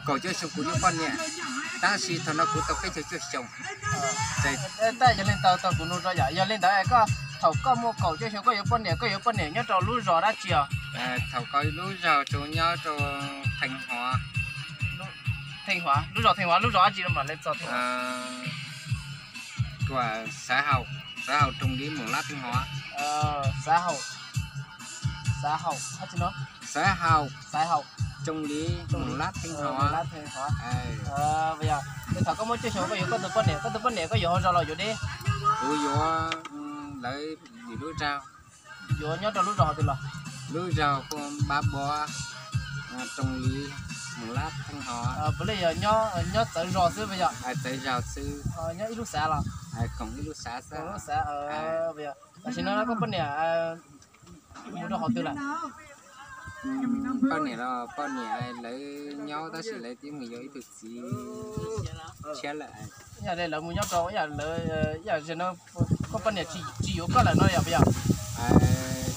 Kaum cuaj xyoo kuv yuav poj niam, tab sis thaum no kuv tau peb caug cuaj xyoo. Tab yog li ntawd tau kuv nug rau yom, yog li ntawd koj thaum koj muaj kaum cuaj xyoo koj yuav poj niam, koj yuav poj niam nyob rau lub zos dab tsi os? Thaum ko lub zos tsuas nyob rau Theej Huav. Theej Huav, lub zos Theej Huav, lub zos dab tsi no mam li txog Theej Huav? Tuam Xav Haum, Xav Haum Rooj Liv Moos Lab Theej Huav. Xav Haum, Xav Haum dab tsi no? Xav Haum, Xav Haum Rooj Liv Moos Lab Theej Huav. Yog, thaum koj muaj cuaj xyoo koj yuav koj tus poj niam, koj tus poj niam koj yuav hauv zos los yuav deb? Kuv yuav lawv lwm lub zos. Yuav nyob rau lub zos twg los? Lub zos Huab Npab Npua, Rooj Liv Moos Lab Theej Huav. Puav leej yog nyob txawv zos xwb puas yog? Txawv zos xwb. Nyob ib lub xav los? Koom ib lub xav xwb. Lub xav, puas yog? Tam sim no koj poj niam mus rau hauv twg lawm? Poj niam los poj niam lawv nyob tab sis lawv twb mus yuav ib tug txiv tshiab lawm. Yog li lawv mus nyob rau, yog li, yog li no koj poj niam tsis yuav koj lawm no yog puas yog?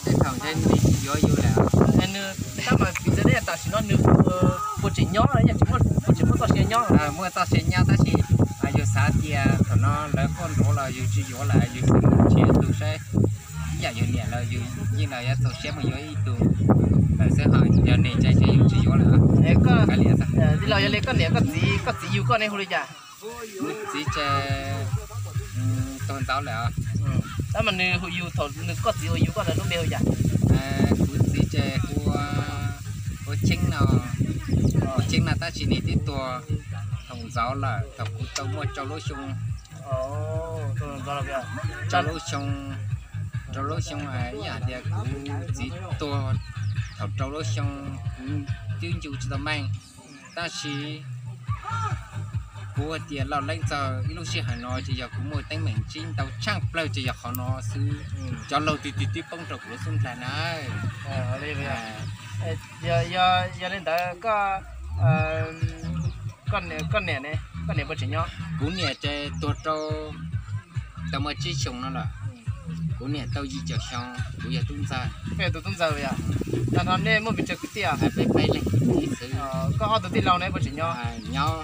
Tej thaum ntshe nws tsis yuav yus lawm. Nws tab mas piv txwv tam sim no nws puas tseem nyob, puas tseem muaj txoj sia nyob? Muaj txoj sia nyob tab sis yus xav tias thaum no lawv quaj ntuav los yus tsis yuav lawm, yus xav nrhiav tus saib ib yam yus niam lawm, yus yeej los yuav txaus siab mus yuav ib tug lawm xwb, ho yog nws ces yus tsis yuav lawm. Tij laug, yog li koj niam koj txiv, koj txiv yug koj nej hu li cas? Kuv txiv ces tuag ntxov lawm. Tab mas nws hu yus thaum nws, koj txiv hu yus koj ntawd lub npe hu cas? Kuv txiv ces hu, hu Cheeb no, hu Cheeb no tab sis nws twb tuag thaum ntxov lawm, thaum kuv tau muaj rau lub xyoo. Rau lub xyoo, rau lub xyoo ib yam tias kuv txiv tuag thaum rau lub xyoo, kuv twb ncu tsis tau meej. Tab sis kuv hais tias loj leeb txog ib lub sij hawm no ces yog kuv muaj teeb meem ntsib ntau tshaj plaws ces yog qhov no xwb. Cov laug twb twb twb poob rau kuv lub xub ntiag na. Yog li ntawd koj, koj niam, koj niam puas tseem nyob? Kuv niam ces tuag rau tau muaj tsib xyoo no lawm. Kuv niam tau yim caum xyoo, kuv yog tub ntxawg. Koj yog tus tub ntxawg yog? Tag nrho nej muaj pes tsawg kwv tij? Peb peb leeg kwv tij xwb. Koj ob tug tij laug ne puas tseem nyob? Nyob.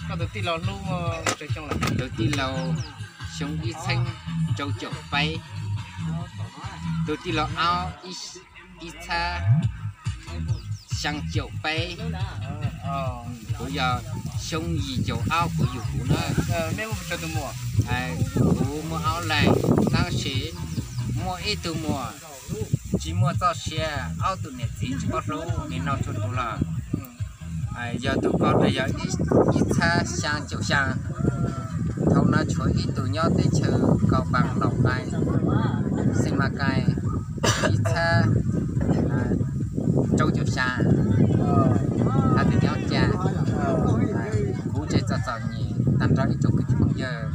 Koj tus tij laug hlub muaj tsawg xyoo lawm? Tus tij laug xyoo ib txheeb rau caum peb, tus tij laug aub ib txhab xyaa caum peb. Kuv yog xyoo yim caum aub kuv yug kuv na. Kuv muaj aub leeg, tab sis muaj ib tug muam tsis muaj txoj sia, aub tus niam txiv tsis paub hlub, nws noj tshuaj tuag lawm. Yog tus ko ces yog ib txhab xyaa caum xyaa. Thaum no tshuav ib tug nyob teb chaws Kaus Npaas Laus Nqaij, Xeem Mas Kaij, ib txhab rau caum xyaa. Hais tias nyob cas, kuv ces txom txom nyem tag nrho ib tsoom kwv tij phooj ywg.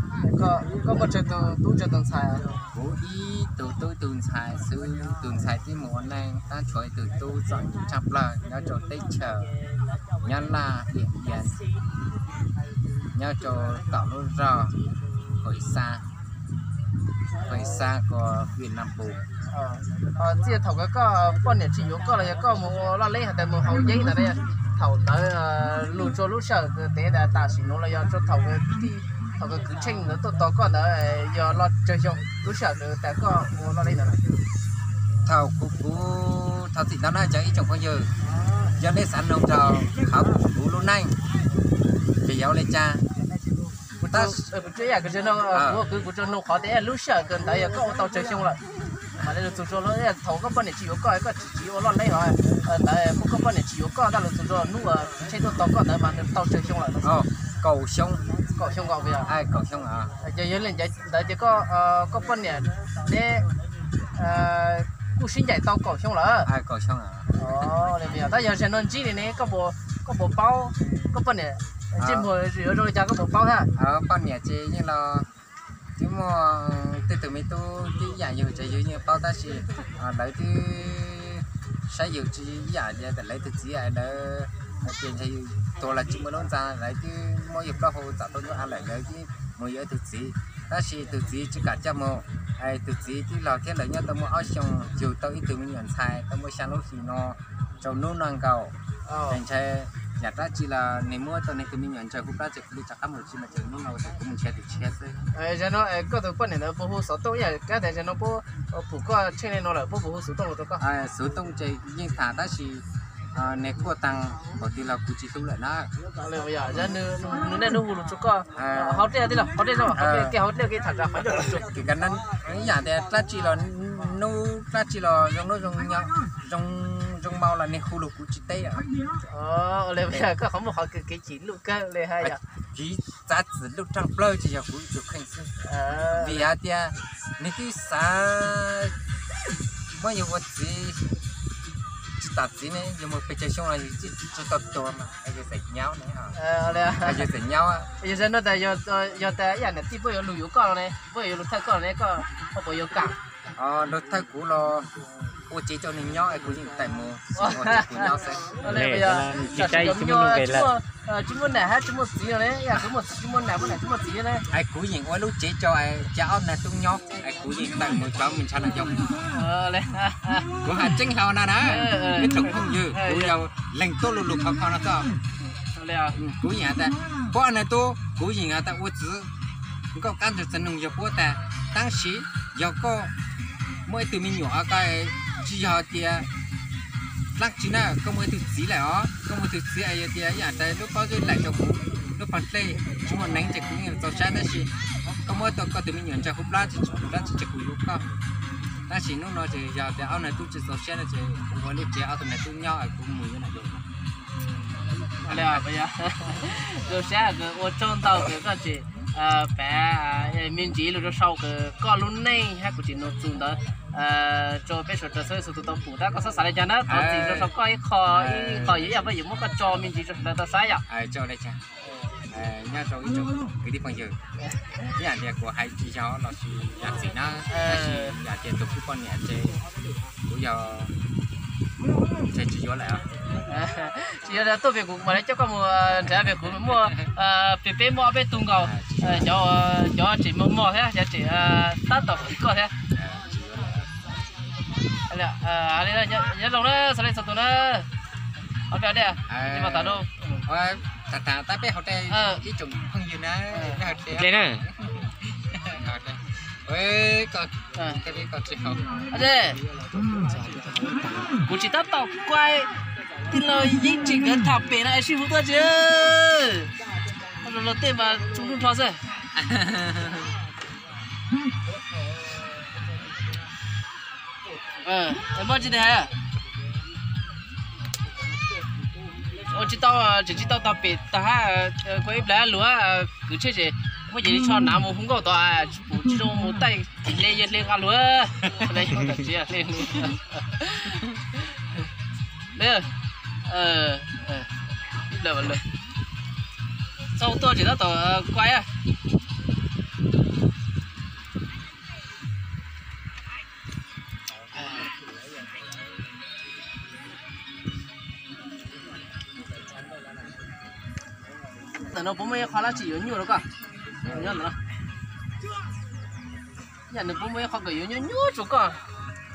Koj muaj tsawg tus tub tsawg tus ntxhais? Kuv ib tug tub ib tug ntxhais xwb, tus ntxhais twb mus ua neej, tab tshuav ib tug tub txom nyem tshaj plaws nyob rau teb chaws, nyob Laj Liam Yas, nyob rau tom lub zos Pais Xa, Pais Xa ko Vietnam Pus. Txij thaum kawg koj poj niam tsis yuav koj los yog koj mus ua loj leeb hais tias mus haus yeeb ntawd, thaum ntawd lug rua lub sij hawm tev tam sim nuav los yog rua thaum, thaum kawg kwv tsheej ntawd tuaj tos koj ntawd yog los tsawg xyoo lub sij hawm tas koj ua loj leeb ntawd? Thaum kuv, kuv thaum txim ntawd na cov ib tsoom phooj ywg, yog nej xav noog rau qhov kuv lub neej ces yog ua li cas, kuv, kuv tsuas noog qhov tias lub sij hawm kawg ntawd yog koj ua tau tsawg xyoo lawm. Mam li lug txug rua thaum koj poj niam tsis yuav koj, koj tsis, tsis ua loj leeb os, ntawd muaj koj poj niam tsis yuav koj tab lug txug rua hnub kwv tsheej tuaj tos koj ntawd mas nws tau tsawg xyoo lawm? Kaum xyoo. Kaum xyoo nkaus. Kaum xyoo. Ces yog li ntawd ces koj, koj poj niam neb kuj sib ncaim tau kaum xyoo lawm? Kaum xyoo. Tab yog zaum no ntsib li ne koj puas paub koj poj niam ntsej muag yuav zoo li cas, koj puas paub thiab? Poj niam ces yeej los twb muaj tej tug me tub tib yam yug ces yus yeej paub tab sis lawv twb saib yus tsis ib yam li lawv tus txiv, lawv hais tias ntshe yus tuag los tsis muaj lub ntxa, lawv twb muab yus plaub hau txam tau nyob av lawm, lawv twb mus yuav tus txiv, tab sis tus txiv tsis kam coj mus. Tus txiv twb laus thiab, lawv nyob tau muaj ob xyoos, yug tau ib tug me nyuam ntxhais tau muaj xyaa lub hlis no rau hnub no nkaus. Ces ntshe yam dab tsi los nws muab tau nws tus me nyuam ntsaws hu plab ces kuv li rov qab mus tsis mas ces hnub no ces kuv mus nrhiav tus tshiab xwb. Zaum no koj tus poj niam ntawd puas hu xov tooj ib yam kab tias zaum no puab pum koj tsheej li no lawm puab puas hu xov tooj los rau koj? Xov tooj ces yeej tham tab sis nws kuaj tag npaum twg los kuv tsis hlub lawm na. Nws niaj hnub hu lus rau koj hauv dej tij los hauv dej no, hauv dej ke hauv dej ke tham qhov ncauj. Ib yam tias dab tsi los hnub dab tsi los zoo hnub zoo, zoo zoo maus los nws hu lus kuv tsis teb. Koj qhov muaj qhov kev chim lub kawg li hais yom. Kiv txav txim lub raj plawg tsis yog kuv tus kheej xwb. Vim hais tias nws twb xav muab yus ua txiv, tsis tas txiv ne, yus mus pes tsawg xyoo los yus tsis tau tuag mas yus txawm nyaub ne. Yus txawm nyaub. Yog no tas yog tas ib yam niam tij puab yuav lug yuav koj los ne, puab yuav lug thawj koj los ne, koj puas yuav kam? Lug thawj kuv los ua tsev rau nws nyob es kuv yeej tawm mus, kuv nyob xwb. Tsis muaj nam hab tsis muaj txiv no ne, yam kuv muaj txiv tsis muaj nam, muaj nam tsis muaj txiv ne. Es kuv yeem ua lub tsev rau es cov ob nag tub nyob es kuv yeem tawm mus rov mus ntshaw nam yau. Kuv has tseeb hlo no na, ib tsoom phooj ywg, kuv yog leej tuab lu lug khov kho no txog. Kuv yeem has tas, puab ob nag tub, kuv yeem has tas ua txiv nkauj qab ntug txiv noog yog puab tag, tab sis yog koj muaj ib tug me nyuam ko, tsis yog tias dlaab tsi na, koj muaj ib tug txiv lawm os, koj muaj ib tug txiv es yog tias ib yam tas lub pob zeb lawm rau kuv, lub pob dlej tsis muaj neeg ces kuv yeej txaus sab, tab sis koj muab tau koj tus me nyuam ntsaws hu plab tsis tsis plab tsis tseg kuv yuav koj. Tab sis hnub no ces yog tias ob nag tub tsis txaus siab no ces kuv ua lub tsev ob tug nag tub nyob es kuv mus yuav nam yau. Zoo siab kws ua tsaug ntau kws koj tseem pav me ntsis lug rau sau kws koj lub neej hab kuv tseem nug txug ntawd rau peb suav dlawg txhua leej txhua tug tau pum, tab koj xob xav li cas na, thov txim rau sau koj ib qho, ib qho yuav ib yam pab yuav muab koj tso me ntsis rau sawv dlawg tau saib yom. Nyob rau ib tsoom kwv tij phooj ywg, ib yam tias kuv hais tsis yog los sis yog txim na, tab sis yam tias tus kuv poj niam ces kuv yog ntshe tsis yuav lawm. Tsis yuav tuaj vim kuv mam li coj koj mus nrhiav vim kuv muaj peb peb muaj ob peb tug nkaus, cov tseem mos mos thiab cov tseem tab tom khwv koj thiab. Nyob zoo na, xav li txog tus na, ob peb dej, mas tas rau. Tham tham tab peb hauv dej ib tsoom phooj ywg na. Kuv tsis tab tom kuaj tij laug Yeeb Tsim nkawd tham pem no es sib hu tuaj tsis. Los tej mas tsuj nruj nrho xwb. Muaj tsis tau hais, ua tsis tau, tseem tsis tau tog pem tag hab, kuv ib plag lug kwv tsheb ces muab ces li tsho nav mus hu nkauj tod, tsis pum tsis zoo mus taij le yawg hle nqa lug. Txhob tuaj tseem tab tom kuaj. Ntawm no puas muaj ib qho dab tsi yuav nyuaj rau koj? Nyob ntawm no, yam nws puas muaj ib qho kawm yuav nyuaj nyuaj rau koj?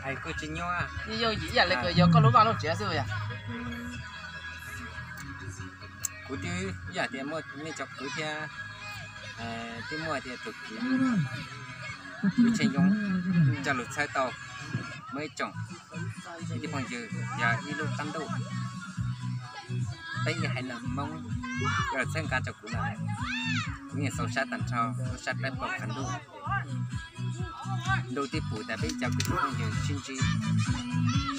Yeej yooj yim ib yam li kawm yog koj lub vaj lub tsev xwb yom. Kuv twb ib yam tias muaj nej cov kwv thiab, twb muaj tias tus kwv, kwv Tsheej Yoo coj lus txhawb tau muaj ib tsoom kwv tij phooj ywg yog ib lub qab ntuj, peb ib haiv neeg Hmoob coj lus txhawb nqa rau kuv lawm. Kuv yeej xaus sab tag nrho, xaus sab plaub plaub qhov ntuj. Ntuj twb pum tas peb cov kwv tij phooj ywg sib ntsib,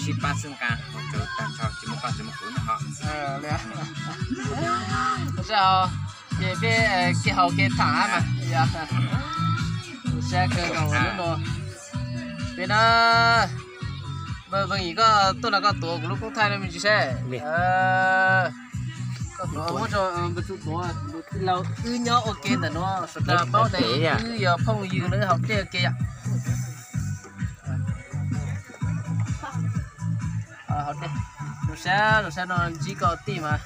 sib pab xwb nqa mus rau tag nrho tsis muaj koj tsis muaj kuv no ho. Ces peb kev haus kev tham mas, sab kawg nkaus hnub no. Peb na, Veej Yim, koj tuaj no koj tuav kuv lub koob thaij no me ntsis saib. Koj tuav muab rau npawg Tsu tuav, tij laug wb nyob ua ke ntawm no, sawv daws paub tias wb yog phooj ywg no, wb haus dej ua ke yom. Zoo sab, zoo sab no ntsib koj tij mas,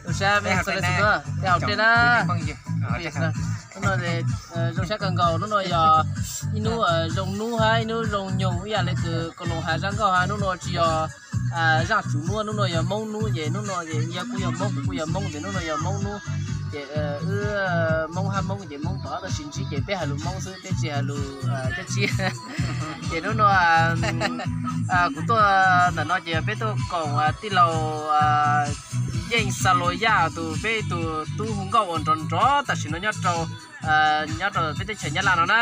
zoo sab peb txhua leej txhua tus, peb haus dej na. Hnub no zoo sab kawg nkaus, hnub no yog ib hnub zoo hnub hab ib hnub zoo nyoog ib yam li kws Kaus Loos has zaj nkauj hab, hnub no tsis yog Zaj Tsuv Nuab, hnub no yog Hmoob hnub ces hnub no ces yog kuj yog Hmoob, kuv kuj yog Hmoob ces hnub no yog Hmoob hnub. Ces wb Hmoob hab Hmoob ces Hmoob tom qab tau sib ntsib ces peb hais lus Hmoob xwb, peb tsis hais lus dab tsi. Ces hnub no kuv tuaj ntawm no ces peb tuaj koom tij laug Yeej Xa Lua Yaj tus, peb tus tub hu nkauj uas nrov nrov tam sim no nyob rau, nyob rau peb teb chaws Nyab Laj no na.